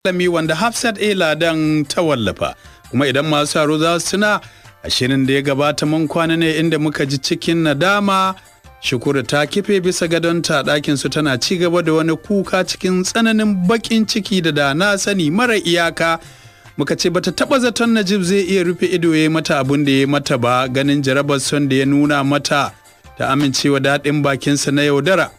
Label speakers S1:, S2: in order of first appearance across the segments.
S1: Alƙalami, wanda Hafsat A. Ladan ta wallafa. Kuma idan masu haro za su tuna, a shirin da ya gabata mun kwana ne inda muka ji cikin nadama Shukuru ta kife bisa gadonta ɗakin su tana ci gaba da wani kuka cikin tsananin baƙin ciki da da na sani mara iyaka. Muka ce bata taba zaton Najib zai iya rufe ido ya mata abin da ya mata ba, ganin jarabar son da ya nuna mata ta amincewa daɗin bakinsa na yaudara.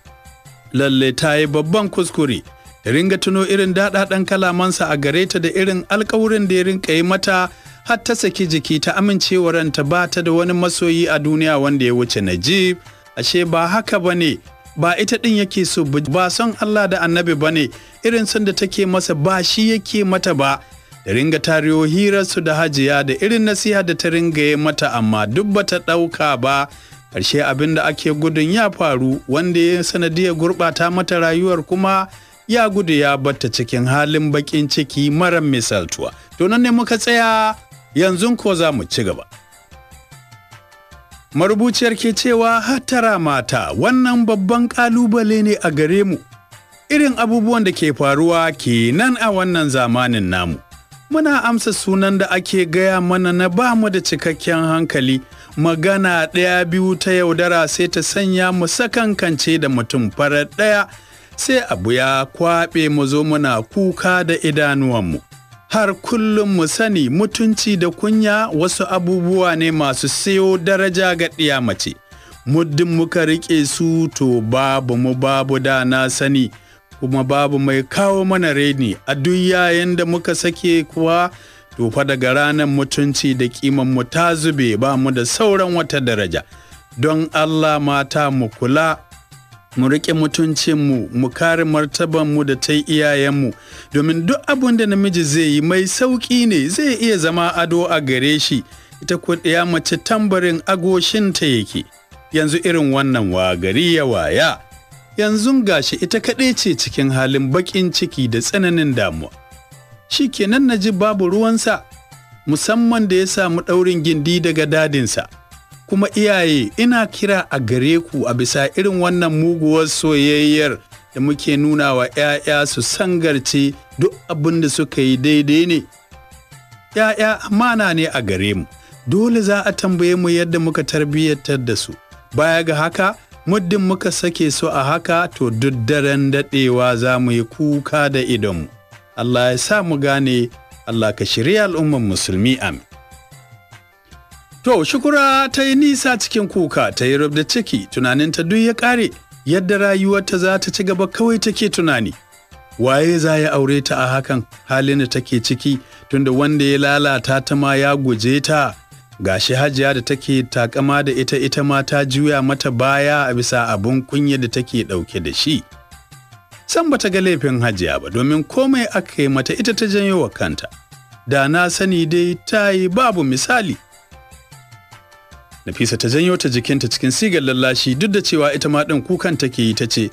S1: Lalle ta yi babban kuskure. Da ringa tuno irin daɗaɗen kalamansa a gare ta da irin alkawurin da ya rinka yi mata har ta saki jiki ta amincewa ranta ba ta da wani masoyi a duniya wanda ya wuce Najib. Ashe ba haka ba ne, ba ita ɗin yake so ba, son Allah da annabi ba ne, irin son da take masa ba shi yake mata ba. Da ringa tariyo hirarsu da Hajiya da irin nasiha da ta ringa yi mata, amma duk bata ɗauka ba. Ƙarshe abin da ake gudun ya faru, wanda ya sanadiyar gurɓata mata rayuwar kuma ya gudu ya batta cikin halin baƙin ciki mara misaltuwa. To nan ne muka tsaya, yanzu ko za mu ci gaba. Marubuciyar ke cewa, hattara mata, wannan babban ƙalubale ne a gare mu. Irin abubuwan da ke faruwa kenan a wannan zamanin namu. Muna amsa sunan da ake gaya mana na ba mu da cikakken hankali, magana ɗaya biyu ta yaudara sai ta sanya mu sakankance da mutum farar ɗaya, sai abu ya kwaɓe mu zo muna kuka da idanuwanmu. Har kullum mu sani mutunci da kunya wasu abubuwa ne masu sayo daraja ga ɗiya mace. Muddin muka riƙe su, to babu mu babu da na sani, kuma babu mai kawo mana reni. A duk yayin da muka sake kuwa, to fa daga ranar mutunci da kiman mu ta zube, ba mu da sauran wata daraja. Don Allah mata, mu kula, mu riƙe mutuncinmu, mu kare martabanmu da ta iyayenmu, domin duk abin da namiji zai yi mai sauƙi ne, zai iya zama ado a gare shi, ita ko ɗaya mace tambarin agoshinta yake. Yanzu irin wannan wa gari ya waya? Yanzu gashi ita kaɗai ce cikin halin baƙin ciki da tsananin damuwa. Shi kenan na ji babu ruwansa, musamman da ya samu ɗaurin gindi daga dadinsa. Kuma iyaye, ina kira a gare ku a bisa irin wannan muguwar soyayyar da muke nuna wa 'ya'ya su sangarce, duk abin da suka yi daidai ne. 'Ya'ya amana ne a gare mu, dole za a tambaye mu yadda muka tarbiyyantar da su. Baya ga haka, muddin muka sake su a haka, to duk daren daɗewa za mu yi kuka da idonmu. Allah ya sa mu gane, Allah ka shirya al'umman musulmi, amin. To, Shukura ta yi nisa cikin kuka, ta yi rubda ciki, tunaninta duk ya ƙare, yadda rayuwarta za ta ci gaba kawai take tunani. Waye za ya aure ta a hakan halin da take ciki, tunda wanda ya lalata ta ma ya guje ta? Gashi Hajiya da take takama da ita, ita ma ta juya mata baya a bisa abun kunya da take ɗauke da shi. San bata ga laifin Hajiya ba, domin komai aka yi mata ita ta janyo wa kanta. Da na sani dai ta yi babu misali. Nafisa ta janyo ta jikinta cikin sigar lallashi, duk da cewa ita ma ɗin kukan take yi, ta ce,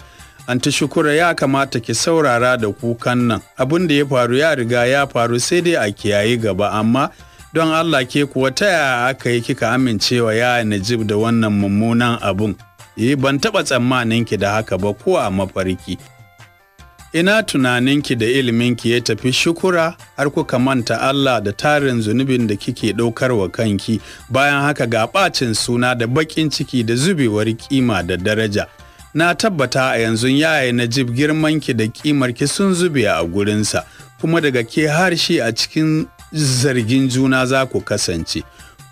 S1: "Anti Shukura, ya kamata ki saurara da kukan nan. Abin da ya faru ya riga ya faru, sai dai a kiyayi gaba. Amma don Allah, ke kuwa ta yaya aka yi kika amincewa ya Najib da wannan mummunan abun? Eh, ban taɓa tsammanin ki da haka ba ko a mafarki. Ina tunaninki da iliminki ya tafi, Shukura, har kuka manta Allah da tarin zunubin da kike ɗaukar wa kanki? Bayan haka ga ɓacin suna da baƙin ciki da zubewar kima da daraja. Na tabbata a yanzu yaya Najib girmanki da kimarki sun zube a gurinsa, kuma daga ke har shi a cikin zargin juna za ku kasance.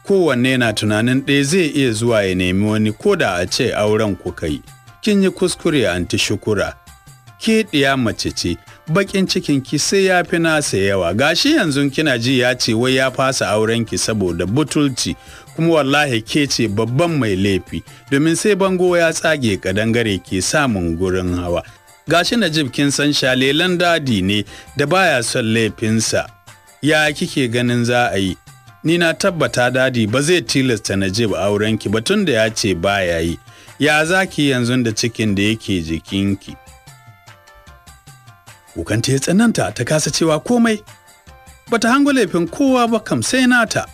S1: Kowanne na tunanin ɗaya zai iya zuwa ya nemi wani, ko da a ce auren kuka yi. Kin yi kuskure, Anti Shukura. Ke ɗiya mace ce, baƙin cikin ki sai ya fi nasa yawa. Gashi yanzu kina ji ya ce wai ya fasa auren ki saboda butulci, kuma wallahi ke ce babban mai laifi, domin sai bango ya tsage kadangare ke samun gurin hawa. Gashi Najib kin san shalelan dadi ne da baya son laifinsa. Ya kike ganin za a yi? Ni na tabbata dadi ba zai tilasta Najib auren ki ba, tun da ya ce baya yi. Ya za ki yanzu da cikin da yake jikinki?" Kukanta ya tsananta, ta kasa cewa komai. Bata hango laifin kowa ba kam sai nata.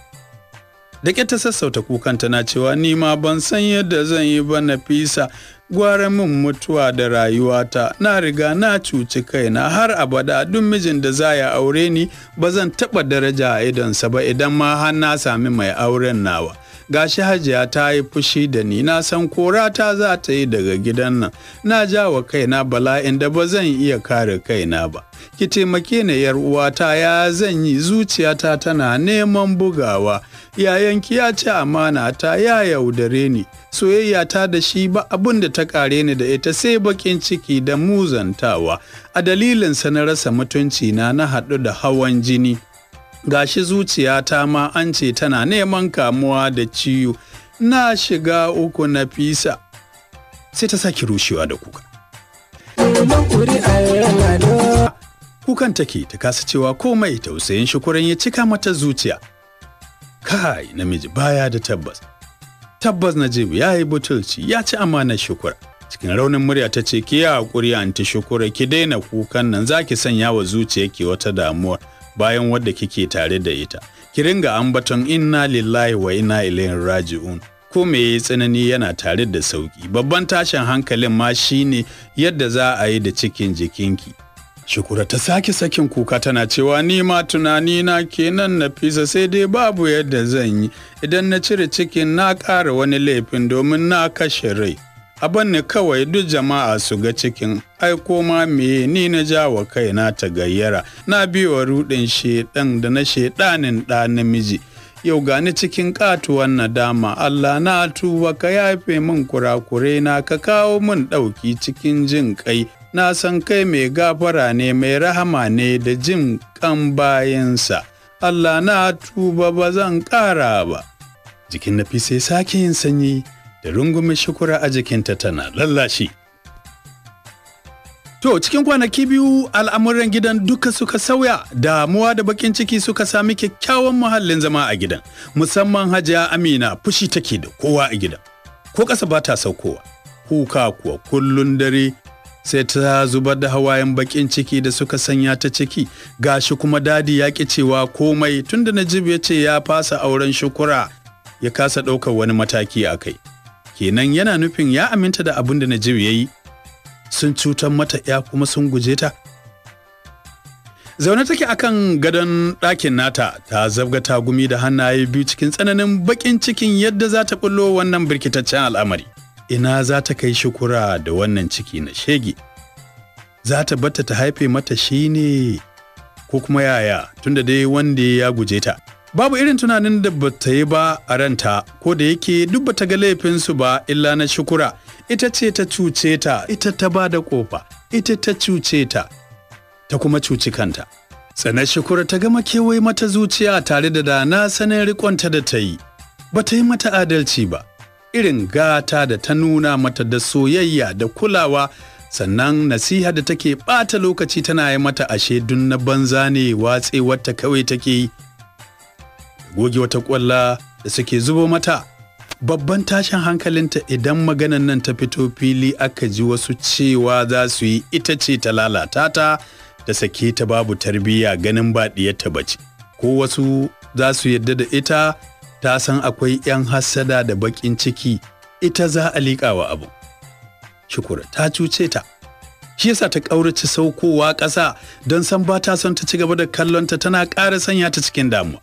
S1: Da ƙyar ta sassauta kukan tana cewa ni ma ban san yadda zan yi ba Nafisa, gwara min mutuwa da rayuwata, na riga na cuci kaina har abada duk mijin da za ya aure ni ba zan taɓa daraja a idonsa ba idan ma har na sami mai auren nawa. Gashi Hajiya ta yi fushi da ni, na san korata za ta yi daga gidan nan, na ja wa kaina bala'in da ba zan iya kare kaina ba. Ki taimake ni yar uwata, ya zan yi, zuciyata tana neman bugawa. Yayanki ya ci amana ta, ya yaudare ni, soyayya ta da shi ba abin da ta kare ni da ita sai bakin ciki da muzantawa. A dalilinsa na rasa mutunci na, na haɗu da hawan jini. Gashi zuciyata ma an ce tana neman kamuwa da ciwo, na shiga uku Nafisa. Sai ta sake rushewa da kuka. Kukan take ta kasa cewa komai, tausayin Shukuran ya cika mata zuciya. Kai, namiji baya da tabbas. Tabbas Najib ya yi butulci, ya ci amanar Shukura. Cikin raunin murya ta ce, ki yi haƙuri anti Shukura, ki daina kukan nan, za ki sanya wa zuciyarki wata damuwa bayan wadda kike tare da ita. Ki ringa ambaton inna lillahi wa inna ilaihi raji'un. Ko me yayi tsanani yana tare da sauki. Babban tashin hankalin ma shine yadda za a yi da cikin jikinki. Shukura ta sake sakin kuka tana cewa ni ma tunani na kenan Nafisa, sai dai babu yadda zan yi. Idan na cire cikin na ƙara wani laifin domin na kashe rai. A banni kawai duk jama'a su ga cikin, ai koma me ni na jawa kaina ta gayyara, na biwa ruɗin shedan da na shedanin ɗa namiji. Yau gani cikin katuwan nadama, Allah na tuba ka yafe min kurakure na, ka kawo min ɗauki cikin jin kai. Na san kai mai gafara ne, mai rahama ne da jin kan bayansa. Allah na tuba ba zan ƙara ba. Jikin Nafisa ya sake yin sanyi da rungume Shukura a jikinta tana lallashi. To cikin kwanaki biyu al'amuran gidan duka suka sauya, damuwa da bakin ciki suka sami kyakkyawan muhallin zama a gidan. Musamman Hajiya Amina fushi take da kowa a gidan. Ko ƙasa ba ta saukowa. Kuka kuwa kullun dare sai ta zubar da hawayen bakin ciki da suka sanya ta ciki. Gashi kuma dadi ya ƙi cewa komai tunda Najib ya ce ya fasa auren Shukura, ya kasa ɗaukar wani mataki a kai. Kenan yana nufin ya aminta da abin da Najib ya yi. Sun cutar mata ya kuma sun guje ta. Zaune take akan gadon ɗakin nata, ta zabga tagumi da hannaye biyu cikin tsananin bakin cikin yadda za ta bullo wannan birkitaccen al'amari. Ina za ta kai Shukura da wannan ciki na shege? Za ta batta ta haife mata shi ne ko kuma yaya, tunda dai wanda ya guje ta. Babu irin tunanin da bata yi ba a ranta, ko da yake duk bata ga laifinsu ba illa na Shukura. Ita ce ta cuce ta, ita ta ba da kofa, ita ta cuce ta, ta kuma cuci kanta. Tsanar Shukura ta gama kewaye mata zuciya tare da dana sanin rikonta da ta yi. Bata yi mata adalci ba. Irin gata da ta nuna mata da soyayya da kulawa, sannan nasiha da take ɓata lokaci tana yi mata ashe dun na banza ne, watse wata kawai take yi. Goge wata ƙwalla da suke zubo mata. Babban tashin hankalinta idan maganan nan ta fito fili aka ji wasu cewa za su yi ita ce ta lalata ta da sake ta babu tarbiyya ganin ba diyarta bace. Ko wasu za su yadda da ita, ta san akwai 'yan hassada da bakin ciki, ita za a liƙawa abu. Shukura ta cuce ta. Shi yasa ta ƙaurace saukowa ƙasa don san ba ta son ta ci gaba da kallonta tana ƙara sanya ta cikin damuwa.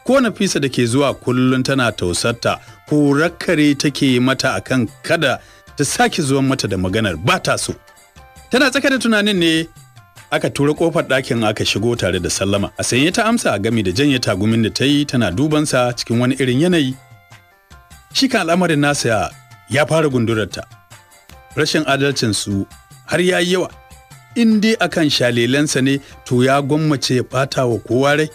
S1: Ko Nafisa da ke zuwa kullum tana tausarta, ko rakkare take mata akan kada ta sake zuwan mata da maganar ba ta so. Tana tsaka da tunanin ne aka tura kofar ɗakin aka shigo tare da sallama. A sanye ta amsa gami da janye tagumin da ta yi tana dubansa cikin wani irin yanayi. Shi kan al'amarin nasa ya fara gundurarta. Rashin adalcin su har ya yi yawa. In dai akan shalelensa ne to ya gwammace ya ɓata wa kowa rai.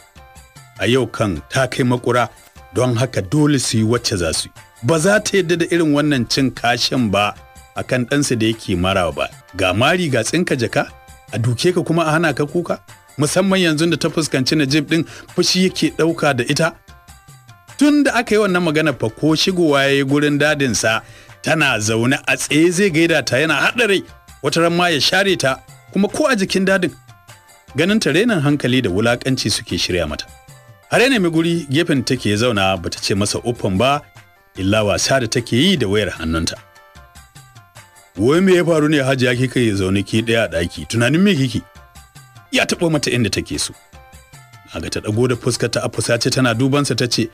S1: A yau kan ta kai makura, don haka dole su yi wacce za su yi. Ba za ta yadda da irin wannan cin kashin ba akan ɗansa da yake marawa ba. Ga mari ga tsinka jaka, a duke ka kuma a hana ka kuka. Musamman yanzu da ta fuskanci Najib ɗin fushi yake ɗauka da ita. Tun da aka yi wannan magana fa ko shigowa ya yi gurin dadinsa tana zaune a tsaye zai gaida ta yana haɗa rai, wata ran ma ya share ta kuma ko a jikin dadin. Ganin ta renin hankali da wulaƙanci suke shirya mata. Har ya nemi guri gefen take zauna, bata ce masa uffan ba, illa wasa da take yi da wayar hannunta. Wai me ya faru ne Hajiya kika yi zaune ki ɗaya a ɗaki, tunanin me kike? Ya taɓo mata inda take so. Aga ta ɗago da fuskar ta a fusace tana dubansa ta ce,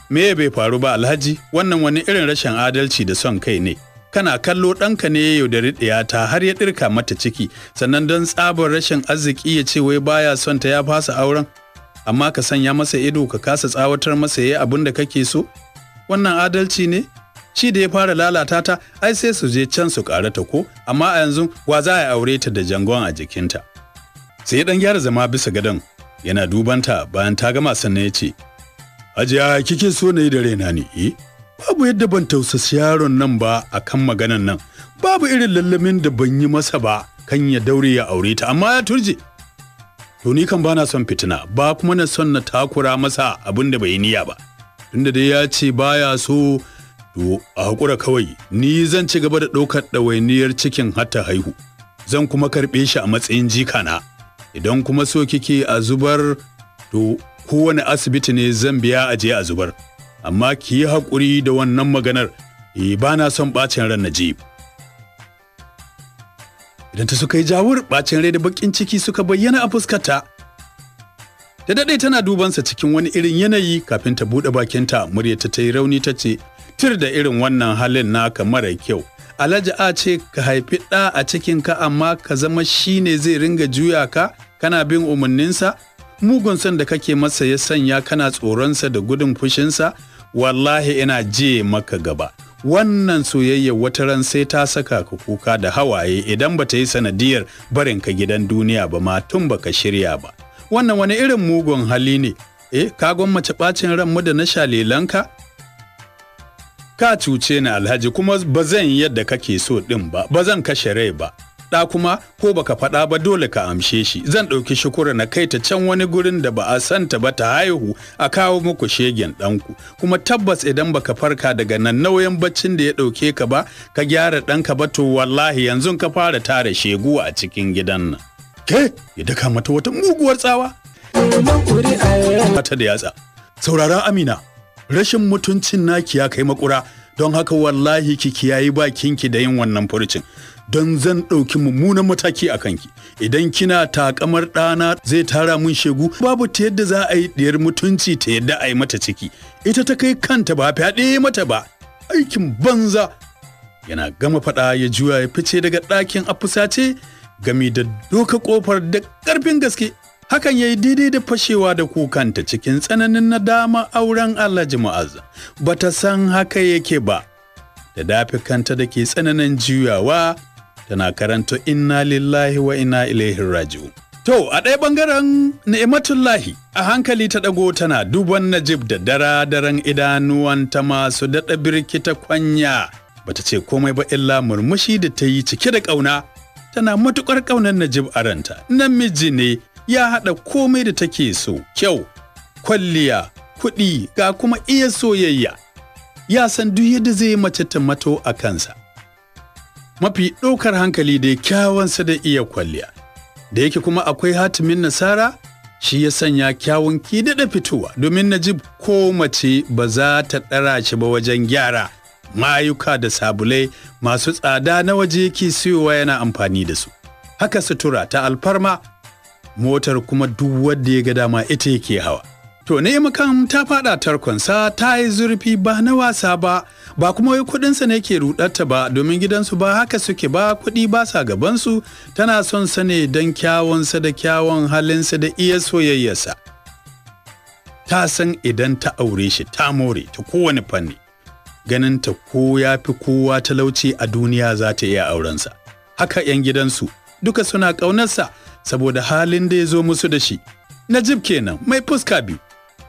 S1: me bai faru ba Alhaji, wannan wani irin rashin adalci da son kai ne. Kana kallo ɗanka ne ya yaudari ɗiyata har ya ɗirka mata ciki, sannan don tsabar rashin arziki ya ce wai baya son ta ya fasa auren. Amma ka sanya masa ido ka kasa tsawatar masa yayi abin da kake so? Wannan adalci ne? Shi da ya fara lalata ta, ai sai su je can su karata ko, amma a yanzu wa za a aure ta da jangon a jikinta? Sai ya dan gyara zama bisa gadon, yana dubanta bayan ta gama sannan ya ce, Hajiya kike so na yi da raina ne, eh? Babu yadda ban tausasa yaron nan ba akan maganan nan, babu irin lallamin da ban yi masa ba kan ya daure ya aure ta, amma ya turje. To ni kan bana son fitina, ba kuma na son na takura masa abin da bai niyya ba. Tunda dai ya ce baya so, to a hakura kawai, ni zan ci gaba da ɗaukar ɗawainiyar cikin har ta haihu. Zan kuma karɓe shi a matsayin jikana. Idan kuma so kike a zubar, to kowane asibiti ne zan biya a je a zubar. Amma ki yi haƙuri da wannan maganar, ba na son ɓacin ran Najib. Idan ta suka yi jawur, ɓacin rai da baƙin ciki suka bayyana a fuskarta. Ta daɗe tana dubansa cikin wani irin yanayi kafin ta buɗe bakinta, muryarta ta yi rauni ta ce, tir da irin wannan halin naka mara kyau. Alhaji a ce ka haifi ɗa a cikinka amma ka zama shi ne zai ringa juya ka, kana bin umarninsa? Mugun son da kake masa ya sanya kana tsoronsa da gudun fushinsa? Wallahi ina je maka gaba. Wannan soyayya wata ran sai ta saka ka kuka da hawaye idan bata yi sanadiyar barin ka gidan duniya ba ma tun baka shirya ba. Wannan wani irin mugun hali ne? Ka gwammace ɓacin ran mu da na shalelanka? Ka cuce ni Alhaji, kuma ba zan yadda kake so ɗin ba, ba zan kashe rai ba. Ɗa kuma ko baka faɗa ba dole ka amshe shi. Zan ɗauki Shukura na kai ta can wani gurin da ba a santa ba ta haihu, a kawo muku shegen ɗanku. Kuma tabbas idan baka farka daga nan nauyin baccin da ya ɗauke ka ba, ka gyara ɗanka ba, to wallahi yanzu ka fara tara shegu a cikin gidan nan. Ke, ya daka mata wata muguwar tsawa. Mata da yatsa. Saurara Amina, rashin mutuncin naki ya kai makura, don haka wallahi ki kiyayi bakinki da yin wannan furucin. Don zan ɗauki mummunan mataki a kanki. Idan kina takamar ɗana zai tara mun shegu, babu ta yadda za a yi ɗiyar mutunci ta yadda a yi mata ciki. Ita ta kai kanta ba fyaɗe mata ba. Aikin banza. Yana gama faɗa ya juya ya fice daga ɗakin a fusace, gami da doka ƙofar da ƙarfin gaske. Hakan ya yi daidai da fashewa da kukanta cikin tsananin nadama auren Alhaji Mu'azzam. Bata san haka yake ba. Da dafi kanta da ke tsananin juyawa, tana karanta inna lillahi wa inna ilaihi raji'un. To, a ɗaya ɓangaren Ni'matullahi, a hankali ta ɗago tana duban Najib da dara-daren idanuwanta masu daɗa birkita kwanya. Bata ce komai ba illa murmushi da ta yi cike da ƙauna. Tana matuƙar ƙaunar Najib a ranta. Namiji ne ya haɗa komai da take so, kyau, kwalliya, kuɗi, ga kuma iya soyayya. Ya san duk yadda zai mace ta mato a kansa. Mafi ɗaukar hankali da kyawansa da iya kwalliya. Da yake kuma akwai hatimin nasara, shi ya sanya kyawun ki daɗa fitowa, domin Najib ko mace ba za ta ɗara shi ba wajen gyara. Mayuka da sabulai masu tsada na waje yake siyowa yana amfani da su. Haka sutura ta alfarma, motar kuma duk wanda ya ga dama ita yake hawa. To Ni'ima kam ta fada tarkonsa, ta yi zurfi ba na wasa ba, ba kuma wai kuɗinsa ne ke rudarta ba, domin gidansu ba haka suke ba, kuɗi ba sa gabansu, tana son sa ne don kyawunsa da kyawun halinsa da iya soyayyarsa. Ta san idan ta aure shi ta more ta kowane fanni. Ganin ta ko ya fi kowa talauci a duniya za ta iya aurensa. Haka 'yan gidansu duka suna ƙaunarsa saboda halin da ya zo musu da shi. Najib kenan mai fuska biyu.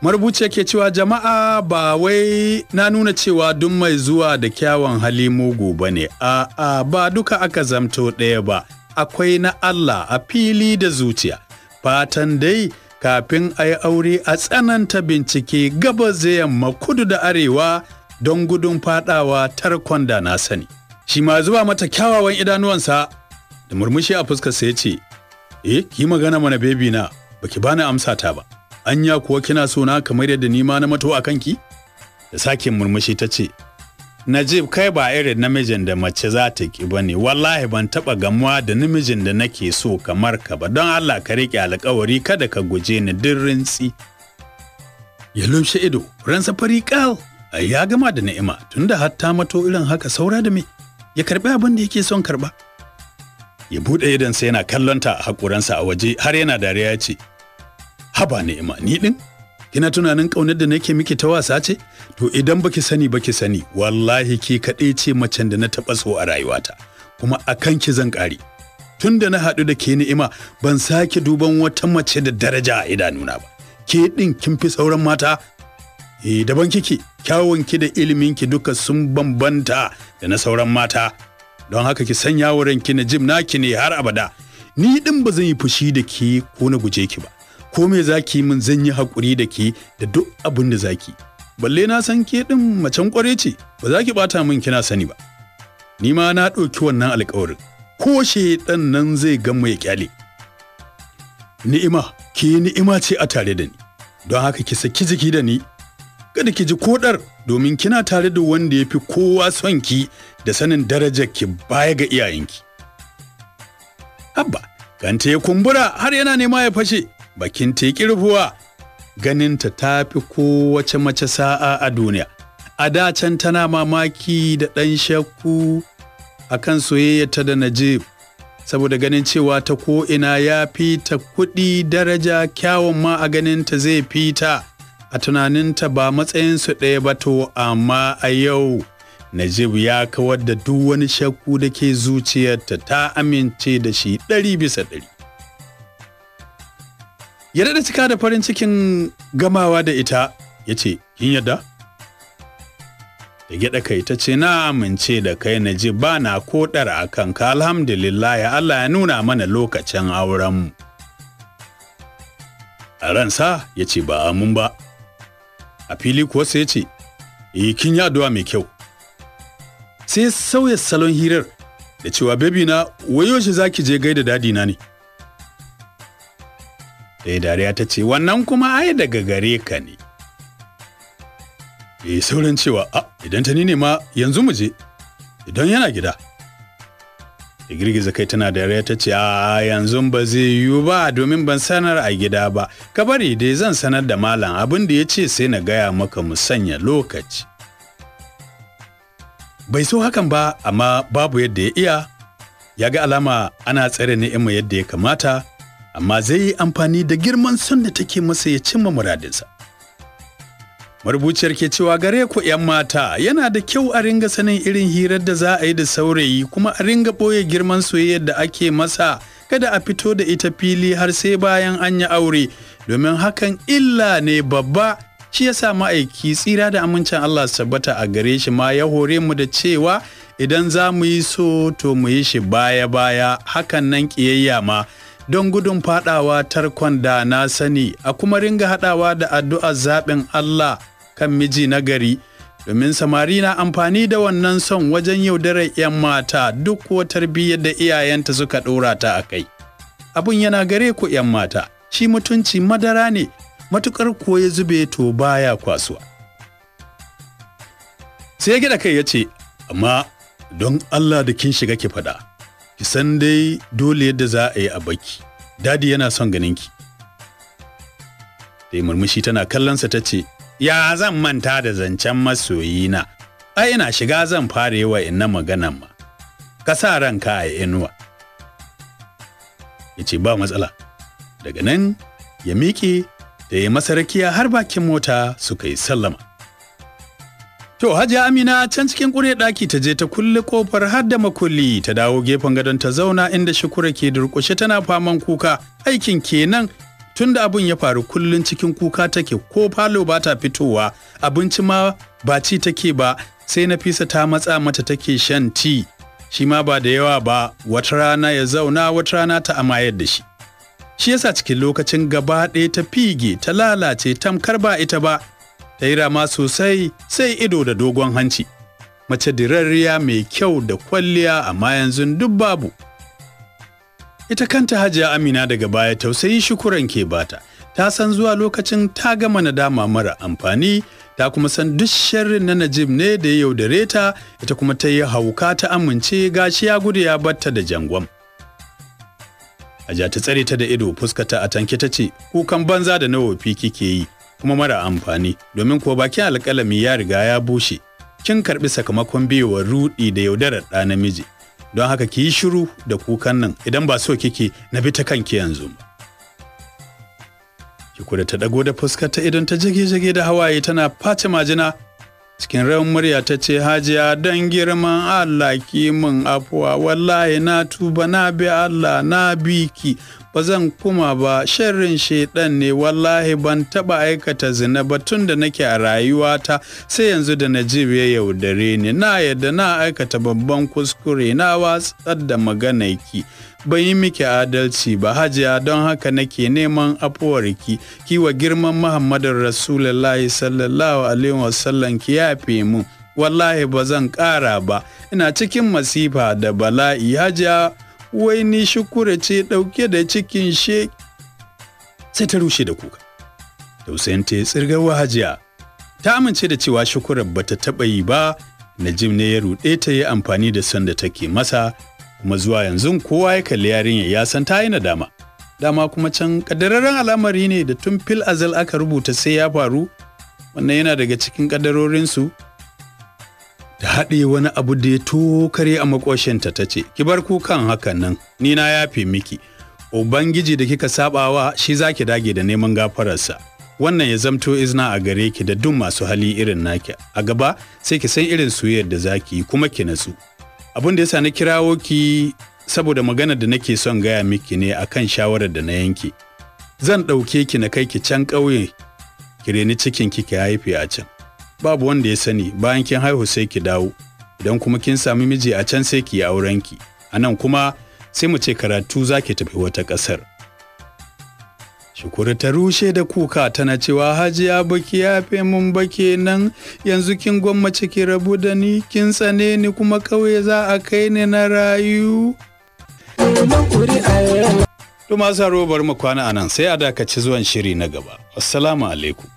S1: Marubuci yake cewa jama'a ba wai na nuna cewa duk mai zuwa da kyawun hali mugu ba ne, a'a ba duka aka zamto ɗaya ba, akwai na Allah a fili da zuciya. Fatan dai kafin a yi aure a tsananta bincike gabas da yamma kudu da arewa don gudun fadawa tarkon da na sani. Shi ma zuba mata kyawawan idanuwansa da murmushi a fuskarsa ya ce, eh ki magana mana baby na, baki bani amsa ta ba. Anya kuwa kina so na kamar yadda ni ma na mato a kanki? Da sake murmushi ta ce, Najib, kai ba irin namijin da mace za ta ki ba ne, wallahi ban taɓa gamuwa da namijin da nake so kamar ka ba, don Allah ka riƙe alƙawari, kada ka guje ni duk rintsi. Ya lumshe ido, ransa fari ƙal, ya gama da Ni'ima, tunda har ta mato irin haka, saura da me, ya karɓi abin da yake son karɓa. Ya buɗe idonsa yana kallonta, haƙoransa a waje har yana dariya, ya ce, "Haba Ni'ima, ni ɗin? Kina tunanin ƙaunar da nake miki ta wasa ce? To idan baki sani baki sani, wallahi ki kaɗai ce macen da na taɓa so a rayuwata, kuma a kanki zan ƙare. Tun da na haɗu da ke Ni'ima, ban sake duban wata mace da daraja a idanuna ba. Ke ɗin kin fi sauran mata. Eh, daban kike, kyawunki da iliminki duka sun bambanta da na sauran mata. Don haka ki sanya wa ranki Najib naki ne har abada. Ni ɗin ba zan yi fushi da ke ko na guje ki ba. Ko me za ki min, zan yi haƙuri da ke da duk abin da za ki. Balle na san ke ɗin macen ƙware ce, ba za ki ɓata min kina sani ba. Ni ma na ɗauki wannan alƙawarin. Ko ɗan nan zai gama ya ƙyale. Ni'ima, ke ni'ima ce a tare da ni. Don haka ki saki jiki da ni. Kada ki ji koɗar, domin kina tare da wanda ya fi kowa son ki da sanin darajar ki baya ga iyayenki." Abba, kanta ya kumbura har yana nema ya fashe, bakin ta ya rufuwa. Ganinta ta fi kowace mace sa'a a duniya. A da can tana mamaki da ɗan shakku a kan soyayyarta da Najib, saboda ganin cewa ta ko'ina ya fi ta kuɗi, daraja, kyawun ma a ganinta zai fi ta. A tunaninta ba matsayinsu ɗaya ba. To amma a yau Najib ya kawar da duk wani shakku da ke zuciyarta, ta amince da shi 100%. Ya daɗa cika da farin cikin gamawa da ita, ya ce, "Kin yadda?" Da gyaɗa kai ta ce, "Na amince da kai Najib, ba na koɗar a kanka, alhamdulillah, ya Allah ya nuna mana lokacin aurenmu." A ransa ya ce, "Ba amun ba." A fili kuwa sai ya ce, "Eh, kin yi addu'a mai kyau." Sai sauya salon hirar da cewa, "Baby na, wayo shi zaki je gaida daddy na ne?" Da dariya ta ce, "Wannan kuma ai daga gare ka ne." Eh, sauran cewa, "A idan ta ni ne ma, yanzu mu je idan yana gida." Da girgiza kai tana dariya ta ce, "A yanzu ba zai yiwu ba, domin ban sanar a gida ba. Ka bari dai zan sanar da malam, abin da ya ce sai na gaya maka, mu sanya lokaci." Bai so hakan ba, amma babu yadda ya iya. Ya ga alama ana tsare Ni'ima yadda ya kamata, amma zai yi amfani da girman son da take masa ya cimma muradinsa. Marubuciyar ke cewa, gare ku 'yan mata, yana da kyau a ringa sanin irin hirar da za a yi da saurayi, kuma a ringa ɓoye girman soyayyar da ake masa, kada a fito da ita fili har sai bayan an yi aure, domin hakan illa ne babba. Shi yasa ma'aiki, tsira da amincin Allah tabbata a gare shi, ma ya hore mu da cewa idan za mu yi so, to mu yi shi baya-baya, hakan nan ƙiyayya ma, don gudun fadawa tarkon da na sani, a kuma ringa haɗawa da addu'ar zaɓin Allah kan miji na gari, domin samari na amfani da wannan son wajen yaudarar 'yan mata, duk kuwa tarbiyyar da iyayenta suka ɗora ta a kai. Abun yana gare ku 'yan mata, shi mutunci madara ne, matukar ko ya zube to baya kwasuwa. Sai ya gida kai ya ce, "Amma don Allah da kin shiga ki faɗa, ki san dai dole yadda za a yi a baki, daddy yana son ganin ki." Da murmushi tana kallonsa ta ce, "Ya zan manta da zancen masoyina? Ai ina shiga zan fara yi wa inna maganan ma. Ka sa ranka a inuwa." Ya ce, "Ba matsala." Daga nan ya miƙe da ya masa rakiya har bakin mota, suka yi sallama. To Hajiya Amina can cikin ƙure ɗaki ta je ta kulle ƙofar har da makulli, ta dawo gefen gadon ta zauna inda Shukura ke durƙushe tana faman kuka. Aikin kenan tunda abun ya faru, kullun cikin kuka take, ko falo ba ta fitowa, abinci ma ba ci take ba, sai Nafisa ta matsa mata take shan tea, shi ma ba da yawa ba, wata rana ya zauna, wata rana ta amayar da shi. Shi yasa cikin lokacin gaba ɗaya ta fige, ta lalace tamkar ba ita ba, ta yi rama sosai, sai ido da dogon hanci. Mace dirarriya mai kyau da kwalliya, amma yanzu duk babu. Ita kanta Hajiya Amina daga baya tausayi Shukuran ke bata. Ta san zuwa lokacin ta gama nadama mara amfani, ta kuma san duk sharrin na Najib ne da ya yaudare ta, ita kuma ta yi hauka ta amince gashi ya gudu ya batta da jangwam. Hajiya ta tsare ta da ido, fuskata a tanke ta ce, kukan banza da na wofi kike yi, kuma mara amfani, domin kuwa bakin alƙalami ya riga ya bushe. Kin karɓi sakamakon biyowar ruɗi da yaudarar ɗa namiji. Don haka ki yi shiru da kukan nan idan ba so kike na bi ta kanki yanzu ba. Shukura ta ɗago da fuskar ta idan ta jage-jage da hawaye tana face majina. Cikin rawan murya ta ce, Hajiya don girman Allah ki min afuwa, wallahi na tuba na bi Allah na bi ki, ba zan kuma ba, sharrin shaiɗan ne, wallahi ban taɓa aikata zina ba tun da nake a rayuwata sai yanzu da Najib ya yaudare ni, na yadda na aikata babban kuskure, na watsar da maganarki. Ban yi miki adalci ba Hajiya, don haka nake neman afuwarki, kiwa girman Muhammadin Rasulullahi sallallahu alaihi wasallam ki yafe mu, wallahi ba zan ƙara ba, ina cikin masifa da bala'i Hajiya, wai ni Shukura ce ɗauke da cikin she. Sai ta rushe da kuka. Tausayin ta ya tsirgarwa Hajiya. Ta amince da cewa Shukura bata taɓa yi ba, Najib ne ya ruɗe ta yi amfani da son da take masa, kuma zuwa yanzu kowa ya kalli yarinya ya san ta yi nadama. Dama kuma can kaddararren al'amari ne da tun fil azal aka rubuta sai ya faru, wannan yana daga cikin kaddarorinsu. Ta haɗe wani abu da ya tokare a makoshinta ta ce, ki bar kukan hakan nan, ni na yafe miki. Ubangiji da kika sabawa shi zaki dage da neman gafararsa. Wannan ya zamto izina a gare ki da duk masu hali irin naki. A gaba sai ki san irin soyayyar da zaki yi kuma ki natsu. Abin da yasa na kirawo ki saboda maganar da nake son gaya miki ne akan shawarar da na yanke. Zan ɗauke ki na kai ki can ƙauye, ki reni cikin ki ki haife a can. Babu wanda ya sani, bayan kin haihu sai ki dawo. Idan kuma kin sami miji a can sai ki yi auren ki. A nan kuma sai mu ce karatu za ki tafi wata ƙasar. Shukura ta rushe da kuka tana cewa Hajiya baki yafe mun ba kenan, yanzu kin gwammace ki rabu da ni, kin tsane ni kuma ƙauye za a kai ni na rayu. To masu haro bari mu kwana anan sai a dakaci zuwan shiri na gaba. Assalamu alaikum.